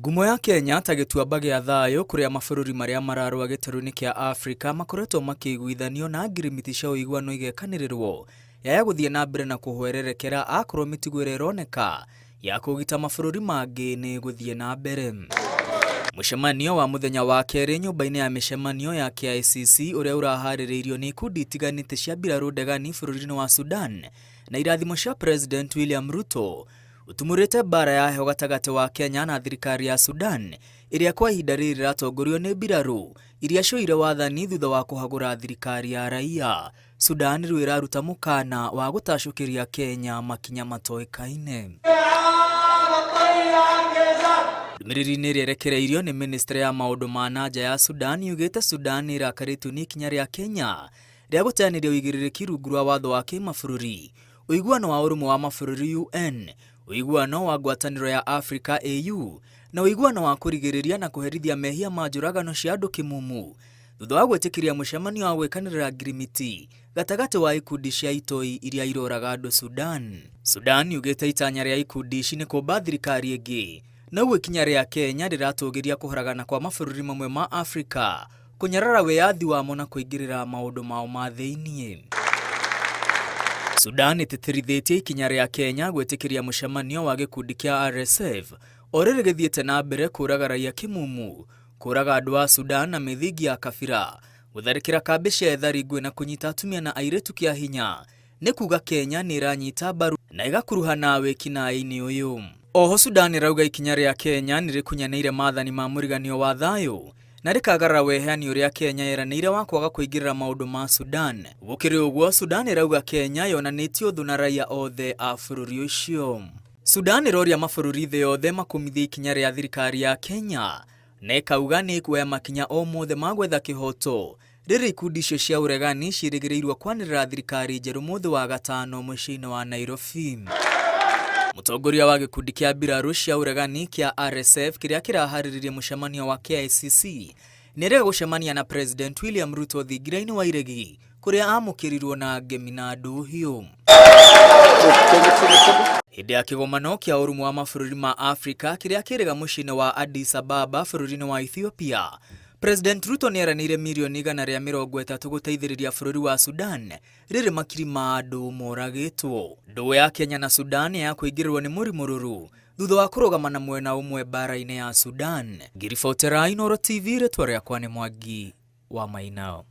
Ngumo ya Kenya ta gĩtuamba gĩa thayũ kũrĩa mabũrũri marĩa mararũa gĩtarũ-inĩ kĩa Afrika makoretwo makĩiguithanio na ngirimiti cia ũiguano igekanĩrĩrwo yaya gũthiĩ na mbere na kũhwererekera akorwo mĩtugo ĩrĩa ĩroneka ya kũũgita mabũrũri mangĩ nĩ ĩgũthiĩ na mbere. Mũcemanio wa mũthenya wa kerĩ nyũmba-inĩ ya mĩcemanio ya KICC ũrĩa ũraharĩrĩirio nĩ ikundi itiganĩte cia mbirarũ ndegani bũrũri-inĩ wa Sudan na irathimo cia President William Ruto ũtumũrĩte mbaara ya heho gatagatĩ wa Kenya na thirikari ya Sudan ĩrĩa kwa ihinda rĩrĩ ĩratongorio nĩ mbirarũ iria cioire wathani thutha wa kũhagũra thirikari ya raia. Sudan rĩu ĩraruta mũkana wa gũtacũkĩria Kenya makinya matoĩkaine. Ndũmĩrĩri-inĩ ĩrĩa ĩrekereirio nĩ ministry ya maũndũ ma na nja ya Sudan yugĩte Sudan nĩ ĩrakarĩtio nĩ ikinya rĩa Kenya rĩa gũteanĩria ũigĩrĩrĩki rungu rwa watho wa kĩmabũrũri, ũiguano wa ũrũmwe wa mabũrũri UN, ũiguano wa ngwatanĩro ya Afrika AU, na ũiguano wa kũrigĩrĩria na kũherithia mehia ma njũragano cia andũ kĩmumu thutha wa gwĩtĩkĩria mũcemanio wa gwĩkanĩrĩra ngirimiti gatagatĩ wa ikundi cia itoi iria iroraga andũ Sudan. Sudan yugĩte itanya rĩa ikundi ici nĩ kũmba thirikari ĩngĩ na ũguo ikinya rĩa Kenya rĩratũgĩria kũharagana kwa mabũrũri mamwe ma Afrika kũnyarara wĩyathi wamo na kũingĩrĩra maũndũ mao ma thĩiniĩ. Sudan ĩtĩtĩrithĩtie ikinya rĩa Kenya gwĩtĩkĩria mũcemanio wa gĩkundi kĩa RSF o rĩrĩ gĩthiĩte na mbere kũraga raia kĩmumu, kũraga andũ a Sudan na mĩthingi ya kabira, gũtharĩkĩra kambĩ cia ethari ngũĩ na kũnyita atumia na airĩtu kĩa hinya nĩ kuga Kenya nĩ ĩranyita mbaru na ĩgakuruhana wĩkinaĩ-inĩ ũyũ. Oho Sudan ĩrauga ikinya rĩa Kenya nĩ rĩkunyanĩire maathani ma mũriganio wa thayũ na rĩkagarara weheani ũrĩa Kenya yeranĩire wa kwaga kũingĩrĩra maũndũ ma Sudan. Gũkĩrĩ ũguo, Sudan ĩrauga Kenya yonanĩtie ũthũ na raia othe a bũrũri ũcio. Sudan ĩroria mabũrũri thĩ yothe makũmithie ikinya rĩa thirikari ya Kenya na ĩkauga nĩ ĩkuoya makinya o mothe ma gwetha kĩhoto rĩrĩa ikundi icio cia ũregani ciĩrĩgĩrĩirwo kwanĩrĩra thirikari njerũ mũthĩ wa gatano mũciĩ-inĩ wa Nairobi. Mũtongoria wa gĩkundi kĩa mbirarũ cia ũregani kĩa RSF kĩrĩa kĩraharĩrĩria mũcemanio wa KICC nĩerĩga gũcemania na President William Ruto thingira-inĩ wa iregi kũrĩa amũkĩrirwo na ngemi na ndũhiũ. Hĩndĩ ya kĩgomano kĩa ũrũmwe wa mabũrũri ma Afrika kĩrĩa kĩrĩga mũciĩ-inĩ wa Addis Ababa bũrũri-inĩ wa Ethiopia, President Ruto nĩeranĩire mirioni 130 gũteithĩrĩria bũrũri wa Sudan rĩrĩ makiri ma andũ moragĩtwo. Ndũgũ ya Kenya na Sudan ya kũingĩrĩrwo nĩ mũrimũ rũrũ thutha wa kũrũgama na mwena ũmwe mbara-inĩ ya Sudan. Ngĩribotera Inooro TV rĩtwa rĩakwa nĩ Mwangi wa Maina.